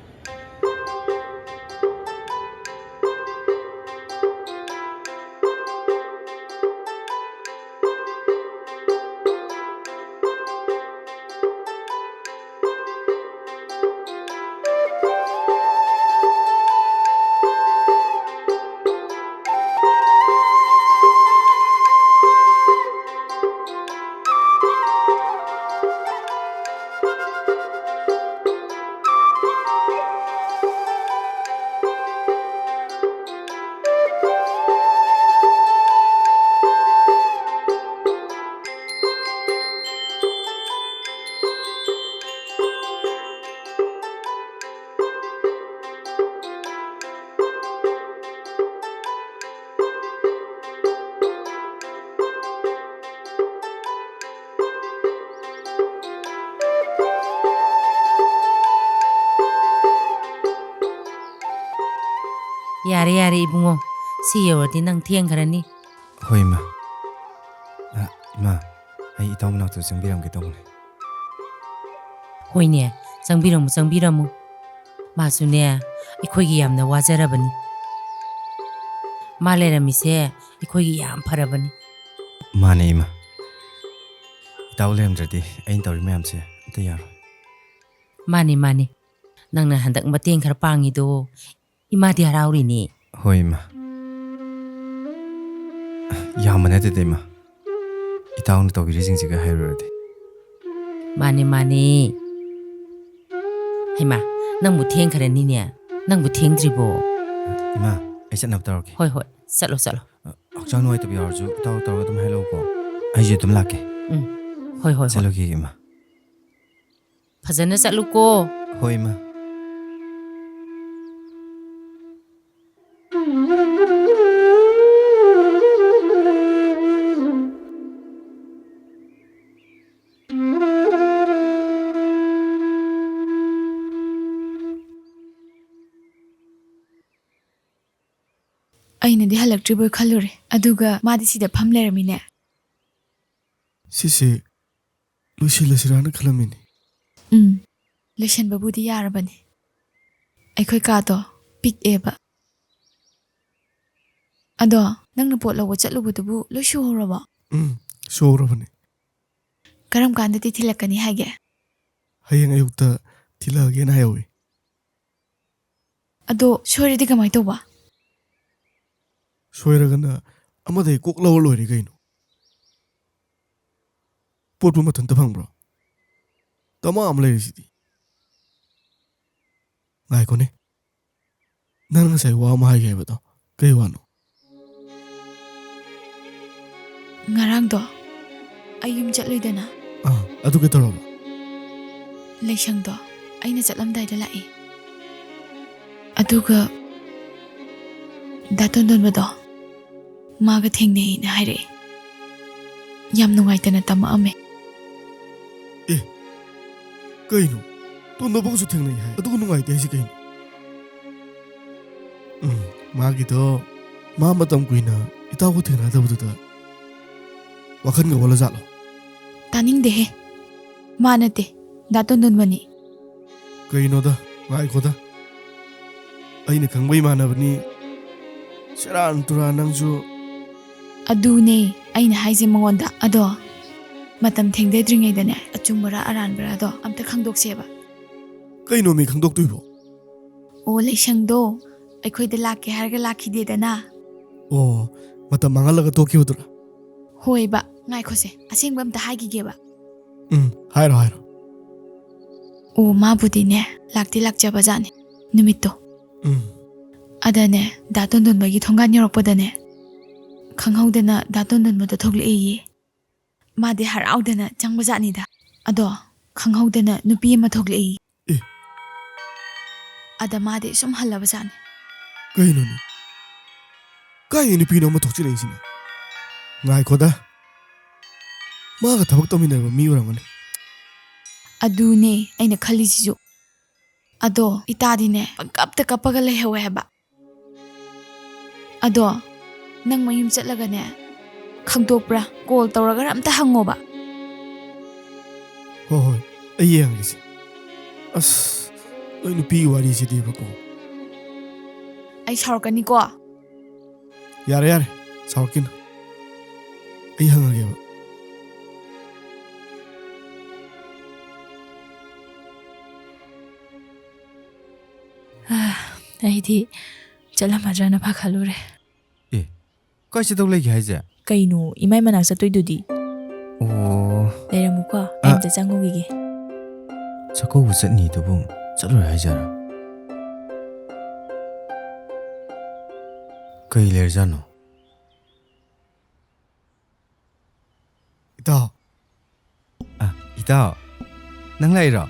ꯌꯥꯔꯦ, ꯌꯥꯔꯦ, ꯏꯕꯨꯡꯉꯣ꯫ ꯁꯤ ꯌꯧꯔꯗꯤ ꯅꯪ ꯊꯦꯡꯈ꯭ꯔꯅꯤ꯫ ꯍꯣꯏ, ꯏꯃꯥ꯫ ꯑ, ꯏꯃꯥ, ꯑꯩ ꯏꯇꯥꯎ ꯃꯅꯥꯛꯇ ꯆꯪꯕꯤꯔꯝꯒꯦ ꯇꯧꯕꯅꯦ꯫ ꯍꯣꯏꯅꯦ, ꯆꯪꯕꯤꯔꯝꯃꯨ, ꯆꯪꯕꯤꯔꯝꯃꯨ꯫ ꯃꯥꯁꯨꯅꯦ, ꯑꯩꯈꯣꯏꯒꯤ ꯌꯥꯝꯅ ꯋꯥꯖꯔꯕꯅꯤ꯫ ꯃꯥ ꯂꯩꯔꯝꯃꯤꯁꯦ ꯑꯩꯈꯣꯏꯒꯤ ꯌꯥꯝ ꯐꯔꯕꯅꯤ꯫ ꯃꯥꯅꯦ, ꯏꯃꯥ꯫ ꯏꯇꯥꯎ ꯂꯩꯔꯝꯗ꯭ꯔꯗꯤ ꯑꯩꯅ ꯇꯧꯔꯤ ꯃꯌꯥꯝꯁꯦ ꯑꯝꯇ ꯌꯥꯔꯣꯏ꯫ ꯃꯥꯅꯦ, ꯃꯥꯅꯦ꯫ ꯅꯪꯅ ꯍꯟꯗꯛ ꯃꯇꯦꯡ ꯈꯔ ꯄꯥꯡꯉꯤꯗꯣ ꯏꯃꯥꯗꯤ ꯍꯔꯥꯎꯔꯤꯅꯦ꯫ ꯍꯣꯏ, ꯏꯃꯥ꯫ ꯌꯥꯝꯕ ꯅꯠꯇꯦꯗ, ꯏꯃꯥ꯫ ꯏꯇꯥꯎꯅ ꯇꯧꯕꯤꯔꯤꯁꯤꯡꯁꯤꯒ ꯍꯥꯏꯔꯨꯔꯗꯤ꯫ ꯃꯥꯅꯦ, ꯃꯥꯅꯦ꯫ ꯍꯩꯃꯥ, ꯅꯪꯕꯨ ꯊꯦꯡꯈ꯭ꯔꯅꯤꯅꯦ꯫ ꯅꯪꯕꯨ ꯊꯦꯡꯗ꯭ꯔꯤꯕꯣ? ꯏꯃꯥ, ꯑꯩ ꯆꯠꯅꯕ ꯇꯧꯔꯒꯦ꯫ ꯍꯣꯏ, ꯍꯣꯏ, ꯆꯠꯂꯣ, ꯆꯠꯂꯣ꯫ ꯍꯛꯆꯥꯡ ꯅꯨꯡꯉꯥꯏꯇꯕ ꯌꯥꯎꯔꯁꯨ ꯏꯇꯥꯎ ꯇꯧꯔꯒ ꯑꯗꯨꯝ ꯍꯥꯏꯔꯛꯎꯀꯣ꯫ ꯑꯩꯁꯨ ꯑꯗꯨꯝ ꯂꯥꯛꯀꯦ꯫ ꯎꯝ, ꯍꯣꯏ, ꯍꯣꯏ, ꯍꯣꯏ꯫ ꯆꯠꯂꯨꯈꯤꯒꯦ, ꯏꯃꯥ꯫ ꯐꯖꯅ ꯆꯠꯂꯨꯀꯣ꯫ ꯍꯣꯏ, ꯏꯃꯥ꯫ ꯑꯩꯅꯗꯤ ꯍꯜꯂꯛꯇ꯭ꯔꯤꯕꯣꯏ ꯈꯜꯂꯨꯔꯦ, ꯑꯗꯨꯒ ꯃꯥꯗꯤ ꯁꯤꯗ ꯐꯝ ꯂꯩꯔꯝꯃꯤꯅꯦ꯫ ꯁꯤꯁꯦ ꯂꯣꯏꯁꯤꯜꯂꯁꯤꯔꯥꯅ ꯈꯜꯂꯝꯃꯤꯅꯤ꯫ ꯎꯝ, ꯂꯣꯏꯁꯤꯟꯕꯕꯨꯗꯤ ꯌꯥꯔꯕꯅꯤ꯫ ꯑꯩꯈꯣꯏ ꯀꯥꯗꯣ ꯄꯤꯛꯑꯦꯕ꯫ ꯑꯗꯣ, ꯅꯪꯅ ꯄꯣꯠ ꯂꯧꯕ ꯆꯠꯂꯨꯕꯗꯨꯕꯨ ꯂꯣꯏ ꯁꯨꯍꯧꯔꯕꯣ? ꯎꯝ, ꯁꯨꯍꯧꯔꯕꯅꯤ꯫ ꯀꯔꯝ ꯀꯥꯟꯗꯗꯤ ꯊꯤꯜꯂꯛꯀꯅꯤ ꯍꯥꯏꯒꯦ? ꯍꯌꯦꯡ ꯑꯌꯨꯛꯇ ꯊꯤꯜꯂꯛꯑꯒꯦꯅ ꯍꯥꯏꯍꯧꯋꯤ꯫ ꯑꯗꯣ ꯁꯣꯏꯔꯗꯤ ꯀꯃꯥꯏ ꯇꯧꯕ? ꯁꯣꯏꯔꯒꯅ ꯑꯃꯗꯩ ꯀꯣꯛ ꯂꯧꯔ ꯂꯣꯏꯔꯦ ꯀꯩꯅꯣ꯫ ꯄꯣꯠꯄꯨ ꯃꯊꯟꯇ ꯐꯪꯕ꯭ꯔꯣ? ꯗꯃꯥ ꯑꯃ ꯂꯩꯔꯤꯁꯤꯗꯤ꯫ ꯉꯥꯏꯈꯣꯅꯦ꯫ ꯅꯪ ꯉꯁꯥꯏ ꯋꯥ ꯑꯃ ꯍꯥꯏꯒꯦ ꯍꯥꯏꯕꯗꯣ ꯀꯩ ꯋꯥꯅꯣ? ꯉꯔꯥꯡꯗꯣ ꯑꯩ ꯌꯨꯝ ꯆꯠꯂꯨꯏꯗꯅ꯫ ꯑꯥ, ꯑꯗꯨ ꯀꯩꯗꯧꯔꯕ? ꯂꯩꯁꯪꯗꯣ ꯑꯩꯅ ꯆꯠꯂꯝꯗꯥꯏꯗ ꯂꯥꯛꯑꯦ꯫ ꯑꯗꯨꯒ ꯗꯥ ꯇꯣꯟꯗꯣꯟꯕꯗꯣ ꯃꯥꯒ ꯊꯦꯡꯅꯩꯅ ꯍꯥꯏꯔꯛꯑꯦ꯫ ꯌꯥꯝ ꯅꯨꯡꯉꯥꯏꯇꯅ ꯇꯝꯃꯛꯑꯝꯃꯦ꯫ ꯑꯦ, ꯀꯩꯅꯣ? ꯇꯣꯟꯗꯣꯟꯕꯒꯁꯨ ꯊꯦꯡꯅꯩ ꯍꯥꯏ? ꯑꯗꯨꯒ ꯅꯨꯡꯉꯥꯏꯇꯦ ꯍꯥꯏꯁꯤ ꯀꯩꯅꯣ? ꯎꯝ, ꯃꯥꯒꯤꯗꯣ, ꯃꯥ ꯃꯇꯝ ꯀꯨꯏꯅ ꯏꯇꯥꯎꯒ ꯊꯦꯡꯅꯗꯕꯗꯨꯗ ꯋꯥꯈꯜꯒ ꯑꯣꯜꯂꯖꯥꯠꯂꯣ? ꯇꯥꯅꯤꯡꯗꯦꯍꯦ꯫ ꯃꯥ ꯅꯠꯇꯦ, ꯗꯥ ꯇꯣꯟꯗꯣꯟꯕꯅꯤ꯫ ꯀꯩꯅꯣꯗ, ꯉꯥꯏꯈꯣꯗ꯫ ꯑꯩꯅ ꯈꯪꯕ ꯏꯃꯥꯟꯅꯕꯅꯤ꯫ ꯁꯦꯔꯥꯟ ꯇꯨꯔꯥꯟ ꯅꯪꯁꯨ꯫ ꯑꯗꯨꯅꯦ ꯑꯩꯅ ꯍꯥꯏꯁꯦ ꯃꯉꯣꯟꯗ꯫ ꯑꯗꯣ ꯃꯇꯝ ꯊꯦꯡꯗꯗ꯭ꯔꯤꯉꯩꯗꯅꯦ, ꯑꯆꯨꯝꯕꯔꯥ ꯑꯔꯥꯟꯕꯔꯥꯗꯣ ꯑꯝꯇ ꯈꯪꯗꯣꯛꯁꯦꯕ꯫ ꯀꯩꯅꯣꯃꯤ ꯈꯪꯗꯣꯛꯇꯣꯏꯕꯣ? ꯑꯣ, ꯂꯩꯁꯪꯗꯣ ꯑꯩꯈꯣꯏꯗ ꯂꯥꯛꯀꯦ ꯍꯥꯏꯔꯒ ꯂꯥꯛꯈꯤꯗꯦꯗꯅ꯫ ꯑꯣ, ꯃꯇꯝ ꯃꯥꯡꯍꯜꯂꯒ ꯇꯣꯛꯈꯤꯕꯗꯨꯔꯥ? ꯍꯣꯏꯕ, ꯉꯥꯏꯈꯣꯁꯦ, ꯑꯁꯦꯡꯕ ꯑꯝꯇ ꯍꯥꯏꯈꯤꯒꯦꯕ꯫ ꯎꯝ, ꯍꯥꯏꯔꯣ, ꯍꯥꯏꯔꯣ꯫ ꯑꯣ, ꯃꯥꯕꯨꯗꯤꯅꯦ, ꯂꯥꯛꯇꯤ ꯂꯥꯛꯆꯕꯖꯥꯠꯅꯤ ꯅꯨꯃꯤꯠꯇꯣ꯫ ꯎꯝ꯫ ꯑꯗꯅꯦ, ꯗꯥ ꯇꯣꯟꯗꯣꯟꯕꯒꯤ ꯊꯣꯡꯒꯥꯟ ꯌꯧꯔꯛꯄꯗꯅꯦ, ꯈꯪꯍꯧꯗꯅ ꯗꯥ ꯇꯣꯟꯗꯣꯟꯕꯗꯣ ꯊꯣꯛꯂꯛꯑꯦꯌꯦ꯫ ꯃꯥꯗꯤ ꯍꯔꯥꯎꯗꯅ ꯆꯪꯕꯖꯥꯠꯅꯤꯗ꯫ ꯑꯗꯣ ꯈꯪꯍꯧꯗꯅ ꯅꯨꯄꯤ ꯑꯃ ꯊꯣꯛꯂꯛꯑꯦꯌꯦ꯫ ꯑꯦ꯫ ꯑꯗ ꯃꯥꯗꯤ ꯁꯨꯝ ꯍꯜꯂꯕꯖꯥꯠꯅꯤ꯫ ꯀꯩꯅꯣꯅꯦ? ꯀꯥꯏꯗꯩ ꯅꯨꯄꯤꯅꯣ ꯑꯃ ꯊꯣꯛꯆꯤꯜꯂꯛꯏꯁꯤꯅ? ꯉꯥꯏꯈꯣꯗ꯫ ꯃꯥꯒ ꯊꯕꯛ ꯇꯧꯃꯤꯟꯅꯕ ꯃꯤ ꯑꯣꯏꯔꯝꯒꯅꯤ꯫ ꯑꯗꯨꯅꯦ ꯑꯩꯅ ꯈꯜꯂꯤꯁꯤꯁꯨ꯫ ꯑꯗꯣ ꯏꯇꯥꯗꯤꯅꯦ, ꯄꯪꯀꯞꯇ ꯀꯞꯄꯒ ꯂꯩꯍꯧꯋꯦ ꯍꯥꯏꯕ꯫ ꯑꯗꯣ ꯅꯪ ꯃꯌꯨꯝ ꯆꯠꯂꯒꯅꯦ, ꯈꯪꯗꯣꯛꯄ꯭ꯔꯥ, ꯀꯣꯜ ꯇꯧꯔꯒ ꯑꯝꯇ ꯍꯪꯉꯣꯕ꯫ ꯍꯣꯏ, ꯍꯣꯏ, ꯑꯩ ꯌꯦꯡꯉꯒꯦꯁꯦ꯫ ꯑꯁ, ꯅꯣꯏ ꯅꯨꯄꯤꯒꯤ ꯋꯥꯔꯤꯁꯤꯗꯤꯕꯀꯣ꯫ ꯑꯩ ꯁꯥꯎꯔꯛꯀꯅꯤꯀꯣ꯫ ꯌꯥꯔꯦ, ꯌꯥꯔꯦ, ꯁꯥꯎꯔꯛꯈꯤꯅꯨ꯫ ꯑꯩ ꯍꯪꯉꯒꯦꯕ꯫ ꯑꯩꯗꯤ ꯆꯠꯂꯝꯃꯗ꯭ꯔꯅ ꯄꯥꯈꯠꯂꯨꯔꯦ꯫ ꯑꯦ, ꯀꯥꯏ ꯆꯠꯇꯧ ꯂꯩꯒꯦ ꯍꯥꯏꯁꯦ? ꯀꯩꯅꯣ, ꯏꯃꯥꯏ ꯃꯅꯥꯛ ꯆꯠꯇꯣꯏꯗꯨꯗꯤ? ꯑꯣ꯫ ꯂꯩꯔꯝꯃꯨꯀꯣ, ꯑꯩ ꯑ꯫ ꯑꯝꯇ ꯆꯪꯉꯨꯈꯤꯒꯦ꯫ ꯆꯥꯛꯀꯧꯕ ꯆꯠꯅꯤꯗꯨꯕꯨ ꯆꯠꯂꯣꯏ ꯍꯥꯏꯖꯔꯣ? ꯀꯩ ꯂꯩꯔꯖꯥꯠꯅꯣ? ꯏꯇꯥꯎ꯫ ꯑ, ꯏꯇꯥꯎ, ꯅꯪ ꯂꯥꯛꯏꯔꯣ?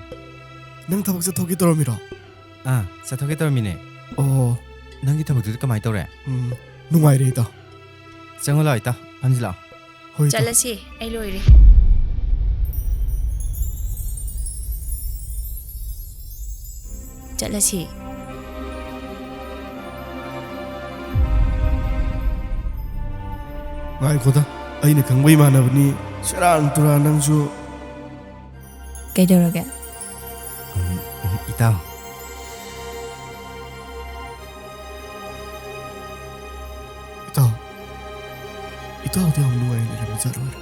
ꯅꯪ ꯊꯕꯛ ꯆꯠꯊꯣꯛꯀꯦ ꯇꯧꯔꯝꯃꯤꯔꯣ? ꯑꯥ, ꯆꯠꯊꯣꯛꯀꯦ ꯇꯧꯔꯝꯃꯤꯅꯦ꯫ ꯑꯣ꯫ ꯅꯪꯒꯤ ꯊꯕꯛꯇꯨꯗꯤ ꯀꯃꯥꯏꯅ ꯇꯧꯔꯦ? ꯎꯝ, ꯅꯨꯡꯉꯥꯏꯔꯦ, ꯏꯇꯥꯎ꯫ ꯆꯪꯉꯣ ꯂꯥꯛꯑꯣ, ꯏꯇꯥꯎ, ꯐꯝꯁꯤ ꯂꯥꯛꯑꯣ꯫ ꯍꯣꯏ, ꯏꯇꯥꯎ꯫ ꯆꯠꯂꯁꯤ, ꯑꯩ ꯂꯣꯏꯔꯦ꯫ ꯆꯠꯂꯁꯤ꯫ ꯉꯥꯏꯈꯣꯗ, ꯑꯩꯅ ꯈꯪꯕ ꯏꯃꯥꯟꯅꯕꯅꯤ꯫ ꯁꯦꯔꯥꯟ ꯇꯨꯔꯥꯟ ꯅꯪꯁꯨ꯫ ꯀꯩꯗꯧꯔꯒꯦ? ꯎꯝ, ꯎꯝ, ꯏꯇꯥꯎ꯫ ꯏꯇꯥꯎ, ꯏꯇꯥꯎꯗꯤ ꯌꯥꯝ ꯅꯨꯡꯉꯥꯏꯅ ꯂꯩꯔꯝꯃꯤ ꯖꯥꯠ ꯑꯣꯏꯔꯦ꯫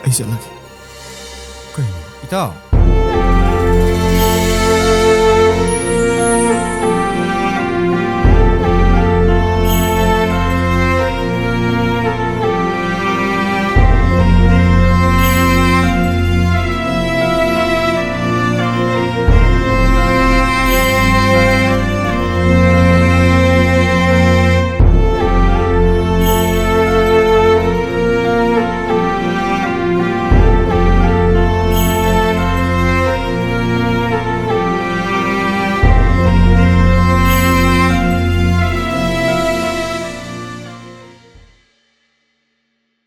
ꯑꯩ ꯆꯠꯂꯒꯦ꯫ ꯀꯩꯅꯣ ꯏꯇꯥꯎ?